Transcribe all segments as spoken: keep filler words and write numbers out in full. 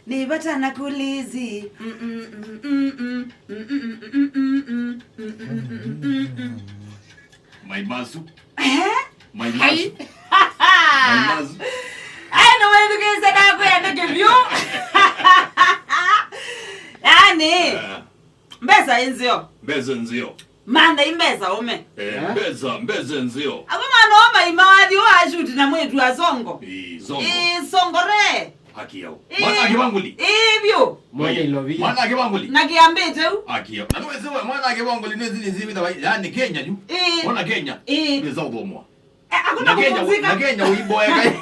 Nĩ vata na kulizi. Mm, mm, mm, mm, mm. Maimasu. Eh? Maimasu. Maimasu. Ai, no wewe kisa da kwa ndeke vyo. Yaani, Ah, mbesa nzio. Mbesa nzio. Mantha imbesa ume. Eh, mbesa, mbesa nzio. Abo mwana oma imawathi wa shoot na mwetu asongo. Ii, songo. Ii, songore. Haki yao. Mwana akibanguli. Ii, vyo. Mwana ilovi. Mwana akibanguli. Na kiambite u. Haki yao. Na nuweze wa mwana akibanguli nezi ni zivi tawa. Yaani Kenya juu. Ii. Ona Kenya. Ii. Ndio zao bomwa. Eh, hakuna Na Kenya, na kupumzika. Kenya uiboeka.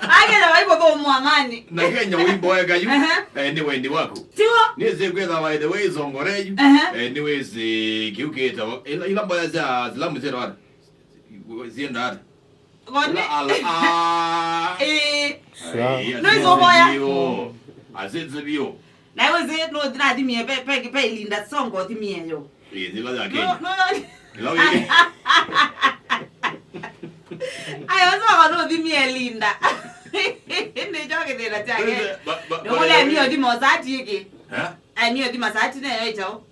Akenya waibo kwa mwamani. Na Kenya uiboeka yu. Aha. Eh, ni wendi waku. Tiwo. Nizi kwetha by the way zongore yu. Aha. Eh, ni wezi kiuketa. Ila ila mboya za zilamu zero ara. Zienda ara. Gone. Ala ah. Eh. Sure. No izo boya. Azinze bio. Na iwe zi no thina thimie pe pe pe linda songo thimie yo. Eh, zila za No Kenya. no no. Ila we. Ayo so no thimie linda. Ni joke thina cha Kenya. Ba- ba- No le mio thimo sati iki. Ha? Ai mio thima sati ne yo chao.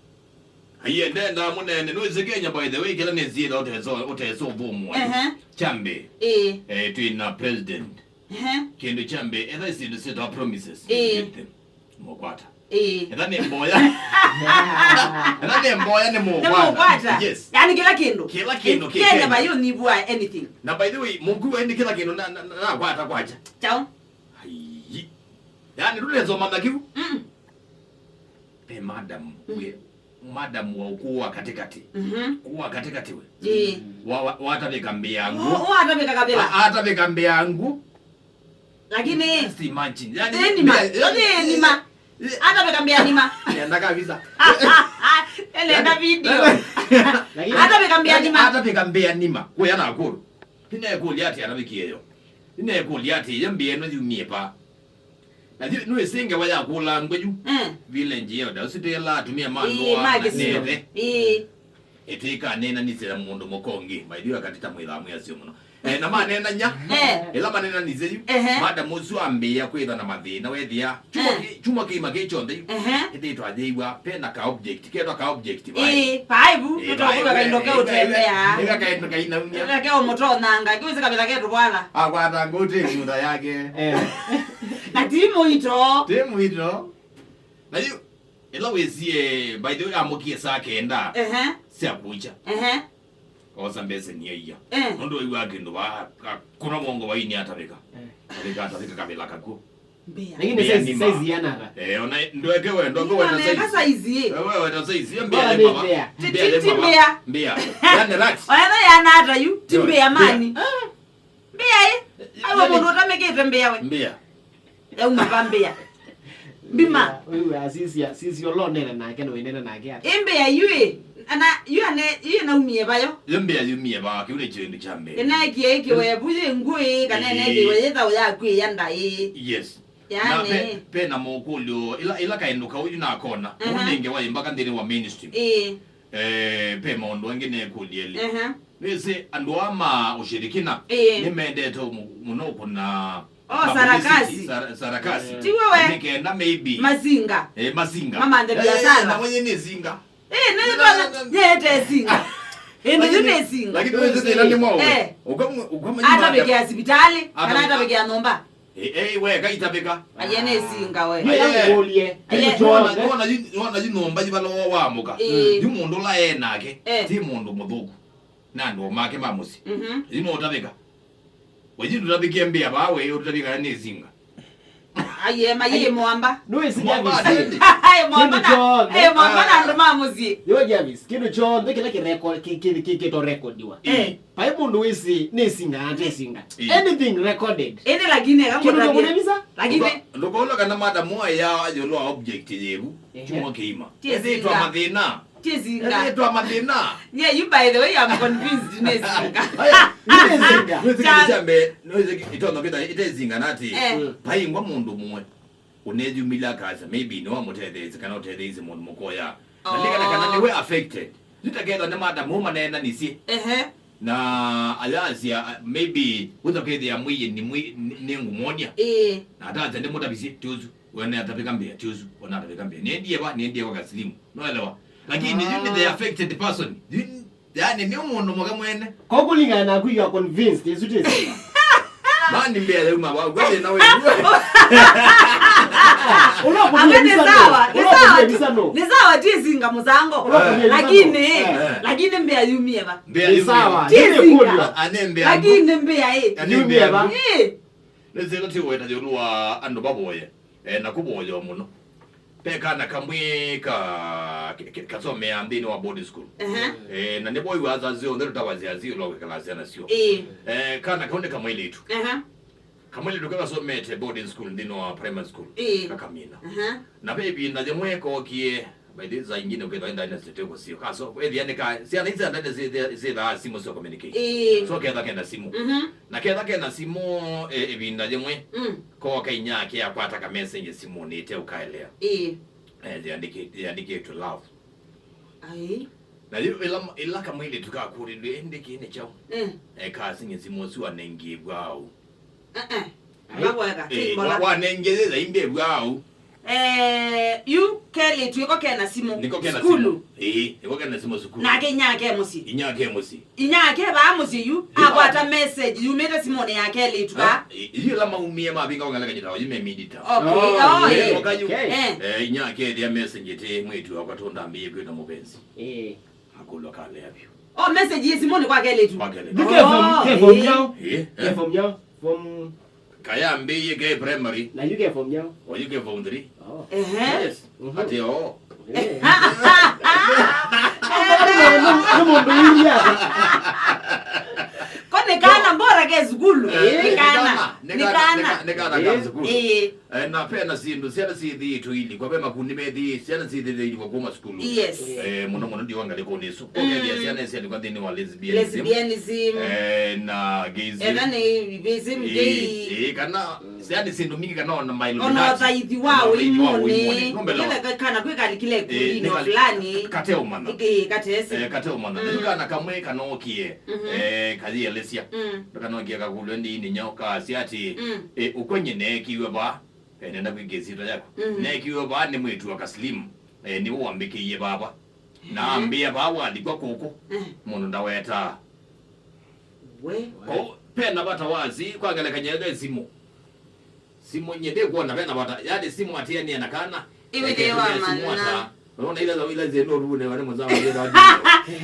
Aiye, ndenda mũnene, nũĩsĩ Kenya, by the way, kĩla nĩsiĩla ũteso ũteso ũthũmũa. Ehe. Kyambe, Ĩĩ. Eh, twĩ na president. Ehe. Kĩndũ kyambe, etha isindu syĩtawa promises. Ĩĩ. Get them. Mũkwata. Ĩĩ. Etha nĩ mboya. Etha nĩ mboya nĩ Nĩ mũkwata. mũkwata. Yes. Yaani kĩla kĩndũ. Kĩla kĩndũ kĩ Kenya Kenya. Bayo nibua anything. Na by the way, mũkuu ĩndĩ kĩla kĩndũ na na- na- nakwata kwacha. Chao. Aiyi. Yaani ndũnezomana kĩu. Mm. Pe madam we, madam wa ukuu wa katikati. Mhm. Ukuu wa katikati we. Ĩĩ. Wa wa- watavika mbĩa yangu. Watavika kabila. Atavika mbĩa yangu. Lakini Just imagine. Yaani Ĩĩ nima. mbĩa- Yaani nima. Atavika mbĩa nima. Nenda kabisa. Elenda video. Lakini Atavika mbĩa nima. Atavika mbĩa nima. Kuya na akuru. Nĩnekũlya ati atavikie yo. Nĩnekũlya ati ye mbĩa ĩno yumie pa. Na yu nĩwĩsĩ ngewa ya kũla ngwe yu. Mm. Village ĩyo ndausitĩla atumia ma Ĩĩ, ndũa ma na kĩsio. neve. Ĩĩ. Ĩtĩka nena nĩsĩ na mũndũ mũka ũngĩ. Maithiwa katita mwĩthaa mwĩasyo mũno. Eh, na manenanya. Eh. Ĩla manenanĩsye yu. Ehe. Madam ũsu ambĩĩa kwĩtha na mathĩna wethĩa. Chuma Eh. kĩ- chuma kĩima kĩ kyonthe yu. Ehe. Ĩthĩtwa yĩiwa. Pena ka object. Ketwa ka object. Vai. Ĩĩ, paibu, Eh, nĩtwakuka vai, kaindo vai, keũtembea. Ĩka kaĩndũ kainaumya. Ĩka keũmũtonanga, kĩwĩsĩ kabila ketũkwala. Akwata ngũtĩ ngutha yake. Eh. Na ti mũito. Ti mũito. Na yu, ĩla wĩsie, by the way, amũkie saa kenda. Ehe. Sya kucha. Ehe. Osa mbesa niyo iya. Eh. Nũndũ wĩw'a kĩndũ va, ka- kuna mwongo vaini atavika. Eh. Atavika, atavika kavila kakuo. Mbĩa. Lakini Mbĩa size, nima. Size yanata. Eh, ona ndweke we, ndweke we Nĩwoneka na size. Size ĩ. Wewe we na size. Yo Bora mbĩa nĩ lema. mbĩa. Mbĩa Ti- ti- lema. mbĩa. Mbĩa. Yani rat. Oya na yana ata yu, ti Yo. mbĩa mani. Mbĩa. Mbĩa ĩ. Aiwa mũndũ ũtamĩkĩte mbĩa we. Mbĩa. Yauma va mbĩa. Mbima. Uyu asisia, sisi olonene nake no inene nake ati. Ĩ mbĩa yu ĩ. Ana yu ane yu naumie vayo. Yo mbĩa yumie va, kiu nĩ kĩndũ kya mbĩa. Ĩnaekie ĩkĩwe vu yĩ ngũĩ kana Ĩĩ. ĩnaekie yetha ũyakwĩya ndaĩ. Yes. Yaani. Na pe, pe na mũkũlyo ila ila kaĩndũ kau yu nakona. Aha. Ũnenge wa imbaka nthĩnĩ wa mainstream. Ĩĩ. Eh, pe maũndũ angĩ nekũlya lĩ. Aha. Nĩsĩ andũ aa ma ũshirikina Ĩĩ. nĩmendete mu- mũno kũna Oh, publicity, sarakasi. Sara- sarakasi. Ti wewe. Nĩkenda maybe. Mazinga. Eh, mazinga. Mamanthe Eh, biashara. Na mwenye nĩ zinga. Eh, nĩ bana. Yete zinga. Eh, nĩ nĩ zinga. Lakini wewe sasa ndio mwa. Eh. Ukamwe ukamwe. Atavĩkĩa sivitalĩ kana Atavĩkĩa. Atavĩkĩa nyũmba. Eh, eh, we kaitavĩka. Aye nĩ zinga we. Aye. Nĩkũlye. Aye. Kĩndũ Wona kyonthe. wona yu wona yu nomba yu balo wa mũka. Eh. Yu mũndũ la enake. Eh. Ti mũndũ mũthũku. Na andũ make ma mũsyĩ. Mhm. Yu no ũtavĩka. Wenyi ndũtavĩkie mbĩa vaa we ũtavĩka nĩ zinga. Aye, maye mwamba. Nũĩsĩ Mwamba Jarvis. atende. Aye mwamba na. Kĩndũ kyonthe. Aye mwamba na andũ ma mũsyĩ. Yo Jarvis, kĩndũ kyonthe kĩla kĩreko- kĩ- kĩ- kĩ- kĩtorekodiwa. Eh. Vai mũndũ wĩsĩ nĩsinga na tesinga. Eh. Anything recorded. Ĩndĩ lakini Kĩndũ kya akakũtavia. kũnenisa? Lakini Ndũkaũla kana madam aya yũlũ wa object yevu. Ehe. Chuma kĩima. Yes, Ethĩtwa zinga. Mathĩna. Ti zinga. Ethĩtwa mathĩna. Yeah, you by the way, I'm convinced nĩ zinga. Aya, nĩwĩsĩ Zinga. nĩwĩsĩ kĩndũ kya mbee, nĩwĩsĩ kĩ- ĩtonya kwĩtha ĩte zinga nati. Eh. Vaingwa mũndũ mũwe. Ũnethumile akasya, maybe nĩwamũtetheesye kana ũtetheesye mũndũ mũkoya. Na Oh. nĩkana kana nĩwe affected. Yu ta ketha nĩ madam ũũ maneenanisye. Ehe. Na ayasya, maybe, wĩtha kwĩthĩa mwĩĩ nĩ mwĩ-, nĩ, nĩ ngũmwonia. Ĩĩ. Na atasya ndĩmũtavisye, ti ũsu. We nĩatavĩka mbĩa, ti ũsu. We natavĩka mbĩa. Nĩendie va, nĩendie kwa Kaslimu. Noelewa? Lakini yu nĩ the affected person. Yu, yani, nĩ mũndũ mũke mwene. Ko kũlingana naku, you are convinced, ĩsu ti simba. Mani mbĩa yauma vau, kwa thĩna wĩ. Ũla ũkũvia visa no. Ambe nĩ sawa, nĩ sawa, nĩ sawa ti singa mũsango. Ũla ũkũvia visa no. Lakini, eh, lakini mbĩa yumie va? Mbĩa yumie va? Ti singa. Ane mbĩa. Lakini mbĩa ĩ. Ane mbĩa va? Ĩ. Nĩsĩ ĩno ti weta yũlũ wa andũ vavoye. Eh, na kũvoya mũno. Ve kana kamwe ka, ke-, ke-, kasomea nthĩnĩ wa boarding school. Ehe. Eh, na nĩvo iwa azazi onthe tũtawasya azi ũla wĩkalaa syana syo. Ĩĩ. Eh, kana kau nĩ kamwĩlĩtu. Ehe. Kamwĩlĩtu kakasomete boarding school nthĩnĩ wa primary school. Ĩĩ. Kakamina. Ehe. Na ve ĩvinda yĩmwe kookie, by the way, saa ingine ũkethwa enda ina siteko sio. Kaso, ethia nĩ ka, syana ici enda ina syĩthaa simũ sya communicate. Syĩthaa simũ sya communicate. Ĩĩ. So ketha kena simũ. Mhm. Na ketha kena simũ, eh, ĩvinda yĩmwe. Mm. Kooka inyake akwata ka message simũnĩ ĩte ũkaelea. Ĩĩ. Eh, yĩandĩkĩ-, yĩandĩkĩtwe love. Ai. Na yu ĩla, ĩla kamwĩlĩtu kakũlilw'e, "Ĩndĩ kĩĩ nĩ kyaũ?" Eh. Eh, kasinye simũ ũsu anengie vwau. Eh, eh. Ai. Mavoeka, eh, kĩmbola. Wa-, wanengie yĩtha ĩndĩ vwau. Eh, yu kelĩtu ĩko kena simũ. Nĩko kena simũ. Sukulu. Ĩĩ, ĩko kena simũ sukulu. Nake inyake mũsyĩ. Inyake mũsyĩ. Inyake vaa mũsyĩ yu, akwata message yumĩte simũnĩ ya kelĩtu ka. Ah, i-, yu ĩla maumie mavinga ũng'aleka nyitawa, yu memidita. Okay, oh, eh, ĩĩ. Oka yu. Okay. Eh. Eh, inyake ethĩa message ĩtĩ, "Mwĩĩtu wakwa tũndambĩĩe kwĩta mũvenzi." Ĩĩ. Akũlwa kalea vyũ. Oh, message yĩ simũnĩ kwa kelĩtu. Kwa kelĩtu. Yu ke form, oh, ke form ĩĩ. Yao? Ĩĩ, eh. Ke form yao? Form Kayambĩĩe ke primary. Na yu ke form yao? O yu ke form three. Oh. Ehe. Yes. Mhm. Ati o. Eh. Nĩ mũndũ wĩlia. Ko nĩ kana mbora ke sukulu. Eh, nĩ kana. Nĩ kana. Nĩ kana ka sukulu. Eh. Eh, na pena syĩndũ syana syĩthĩĩtwe ilikwa, ve makundi methĩĩtwe, syana syĩthĩĩtwe ilikwa kuma sukulu. Yes. Eh, mũno mũno ndiwa ngalĩkonĩ isu. Mm. Ũkethĩa syana syandikwa nthĩnĩ wa lesbianism. Lesbianism. Eh, na gayism. Ethwa nĩ gayism, eh, gay. Eh, kana syana syĩndũ mingĩ kana ona ma Illuminati. Ona ũthaithi wa ũimũnĩ. Ũthaithi wa ũimũnĩ. Nũmbelewa. Nĩgetha kana kwĩkalikile ĩkundi fulani. Kateũmana. Ĩĩ, katese. Eh, kateũmana. Mm. Nĩ kana kamwe kanookie, mhm, eh, kayĩelesya. Mm. Kanokie kakũlwe nĩ nĩ nyoka asya ati, mm, eh, ũkwenye neekiwe vaa. Eh, nenda kwĩkĩa ĩsyĩtwa yaku. Mm. Neekiwe vaa nĩ mwĩĩtu wa Kaslim. Eh, nĩwe wambĩkĩie vava. Na, mhm, ambĩa vaa walikwa kũkũ. Eh. Mũndũ ndawetaa. We. Ko, pena vata wa si, kwa ngelekany'o ethwe simũ. Simũ nye ndĩkwona vena vata. Yaani simũ atiania na kana. Iwe eke ndio wa simũ mana. Ata. Unaona ile za ile zenu rune wale mwenzangu ile za.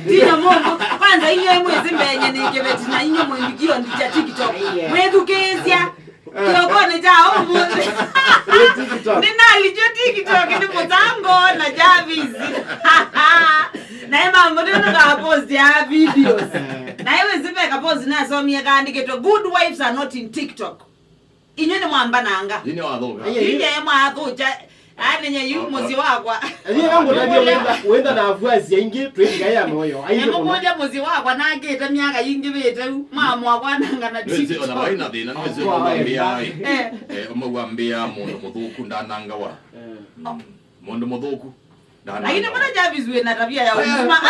Tinya mũndũ. Kwanza inyuĩ mwĩsĩ mbenye nĩ kĩveti na inyuĩ mwĩnukio ndicha TikTok. Mwĩthukĩĩsya. Kĩokonĩ kya ũmũnthĩ. Nĩ TikTok. Nĩnalikyo TikTok nĩ mũtango na Jarvis. Naĩ mambo nĩ nũkapost ya videos. Naĩ wĩsĩ ve kapost nasomie kaandĩkĩtwe, "Good wives are not in TikTok." Inyuĩ nĩmwambananga. Inyuĩ nĩwathũka. Inyuĩ mwathũkya. Anenye yu mũsyĩ wakwa. Aye ngũtavya wenda, wenda na afuasi aingĩ twĩthika ya moyo. Aingĩ mũno. Mũkũlya mũsyĩ wakwa nakĩte myaka yingĩ vĩte yu. Mama wakwa nanga na TikTok. Nĩwĩsĩ ona vaina thĩna, nĩwĩsĩ ona mbĩa. Eh. Eh, ũmwe wa mbĩa mũndũ mũthũku ndanangawa. Eh. Mm. Mũndũ mũthũku. Lakini mbona Jarvis wĩ na tabia ya unguma?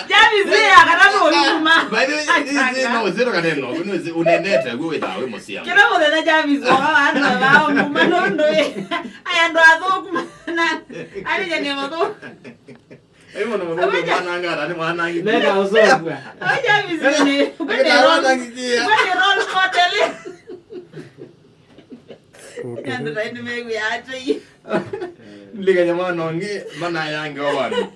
Jarvis wĩ ya katano unguma. By the way, this is no zero kaneno. Unenete, wewe wĩ mũsyĩ. Kĩla mũthenya Jarvis wa andũ wa unguma nũndũ ĩ. Aya andũ athũku mana. Arĩ jani mũthũku. Ai mũno mũno mwananga, nĩ mwanangi. Nenda ũsogwa. Aya Jarvis nĩ. Kwani role model. Andũ taĩ nĩmewĩa atĩ. Ndikanya mwana ũngĩ, manayange wa vandũ.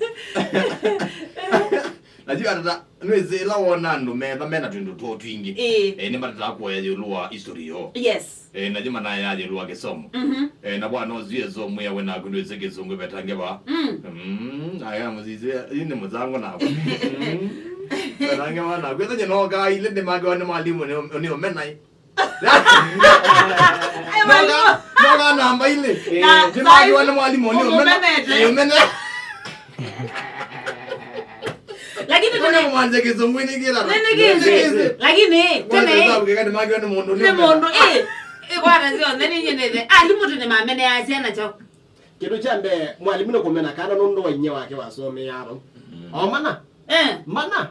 Na yu atata, nĩwĩsĩ ĩla wona andũ metha mena twĩndũ twoo twingĩ. Ĩĩ. Eh, nĩmatataa kuoya ĩũlũ wa history yoo. Yes. Eh, na yu manaya ĩũlũ wa kĩsomo. Mhm. Eh, na bwana ũsu Yesũ mwĩa we naku ndwĩsĩ kĩsũngũ vetange va. Mm. Mm, aya mũsisya, yu nĩ mũsango naku. Mm. Vetange va naku. Ethanye no kaile nĩ makewa nĩ mwalimũ nĩ, nĩ ũmenai. Ai, mwalimũ. Noka, noka namba ile. Na ndimakiwa nĩ mwalimũ nĩ ũmena. Ũmũmenete. Nĩ ũmena. Lakini tene mwanze kĩsũngũ nĩ kĩla. Nĩ, nĩ kĩsĩ. Lakini tene. Kwanza sababu kĩka ndimakiwa nĩ mũndũ nĩ mũndũ, eh. Eh, kwana syonthe nĩ nyenete. Alimũ tene mameneaa syana chao. Kĩndũ kya mbee, mwalimũ nĩ kũmena kana nũndũ wa inyia wake wasomeaa vau. Mm. O mana. Eh. Mana.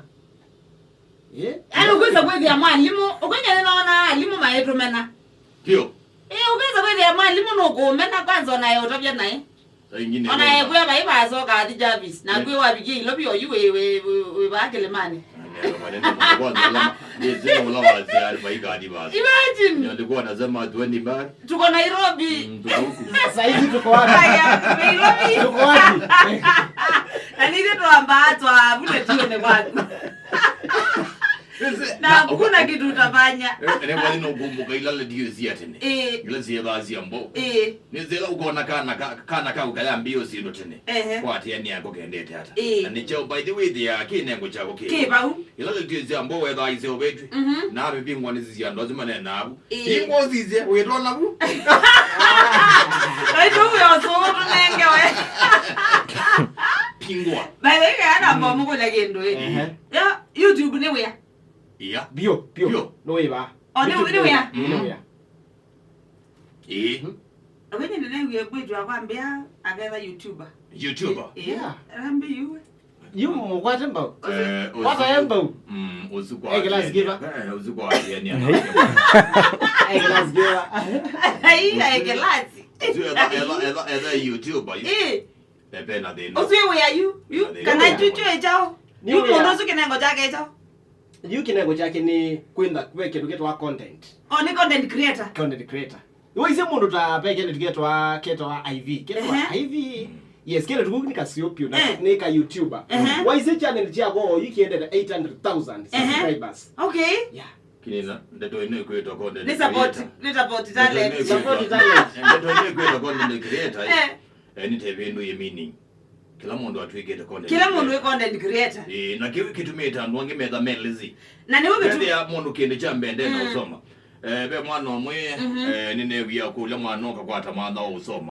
Eh? Yaani ũkwĩsa kwĩthĩa mwalimũ, ũkwĩnya nĩnoona alimũ maĩtũmena. Pio. Eh, ũkwĩsa kwĩthĩa mwalimũ nũkũũmena kwanza ona eũtavya naĩ. Saa ingine ona ekwĩa vai vasoka athi Jarvis, na kwĩ wavikie Ilovi oyu wĩ, wĩ, wĩ, wĩ vaa kĩlĩmanĩ. Ndio maneno makubwa ndio lama, ndio zile ula wazia alifanyika hadi basi. Imagine. Ndio alikuwa anasema tuende mbali. Tuko Nairobi. Mm, tuko huku. Saa hizi tuko wapi? Haya, Nairobi. Tuko wapi? Na nithe twamba atwa vule tuone kwaku. Na hakuna kitu utafanya. Ene mwani no kumbuka ila radio cia tene. Eh. Ila cia thaa cia mboo. Eh. Nĩ zĩla ũkona kana ka, kana kau kayambĩĩo syĩndũ tene. Ehe. Kwatĩanĩa ko kendete ata. Ĩĩ. Na nĩkyo, by the way, thĩa kĩnengo kyako kĩ. Kĩ vau. Ĩla lĩtwĩsya mbo wethaa iseũvetw'e. Mhm. Na avĩvingwa nĩ sisi andũ asu maneenaa vu. Ĩĩ. Ingosisye, wĩtona vu. Aitũ wĩ ũsũũ tũnengewe. Pingwa. By the way, kana mbo mũkũlya kĩndũ ĩ. Ehe. Ya, YouTube nĩ wĩa. Iya. Bio, bio. Bio. Nĩ wĩa. O, nĩ, nĩ wĩa. Nĩ wĩa. Ĩĩ. Akwĩnye nĩneewie kwĩtwa kwambĩa aketha YouTuber. YouTuber? Ĩĩ. Yeah. Arambe yuwe. Yu mũkwate mbau. Eh, kwata ye mbau. Mm, ũsu kwa. Eh, glass giver. Eh, ũsu kwa atiania. Eh, glass giver. Ai, ai, glass. Ũsu etha, etha, etha, etha YouTuber. Ĩĩ. Pepe na thĩna. Ũsu wĩa yu, yu, na thĩna kana wĩa. Chuchu echao. Yu mũndũ ũsu kĩnengo kyake echao. Yu kĩnengo kyake nĩ kwĩtha ve kĩndũ kĩtawa content. Oh, nĩ content creator. Content creator. Waisye mũndũ ta ve kĩndũ kĩtawa, kĩtawa I V. Kĩtawa I V. Ehe. Yes, kĩndũ tuku nĩ kasio pio na eh, nĩ ka YouTuber. Ehe. Waisye channel kyako yu kĩendete eight hundred thousand subscribers. Okay. Yeah. Kinina, ndeto ĩno ĩkwĩtwa content creator. Nĩ support, nĩ support talent. Ndeto ĩno ĩkwĩtwa, support talent. Ndeto ĩno ĩkwĩtwa content creator. Eh. Eh, nĩ ta ĩvindu yĩ meaning. Kĩla mũndũ atw'ĩkĩte content creator. Kĩla mũndũ wĩ content creator. Ĩĩ, na kĩu kĩtumĩte andũ angĩ metha me lazy. Na nĩw'o kĩtu- Ethĩa mũndũ kĩndũ kya mbee ndena ũsoma. Eh, ve mwana ũmwe, eh, nĩneew'ĩa kũlya mwana ũkakwata mwana wa ũsoma.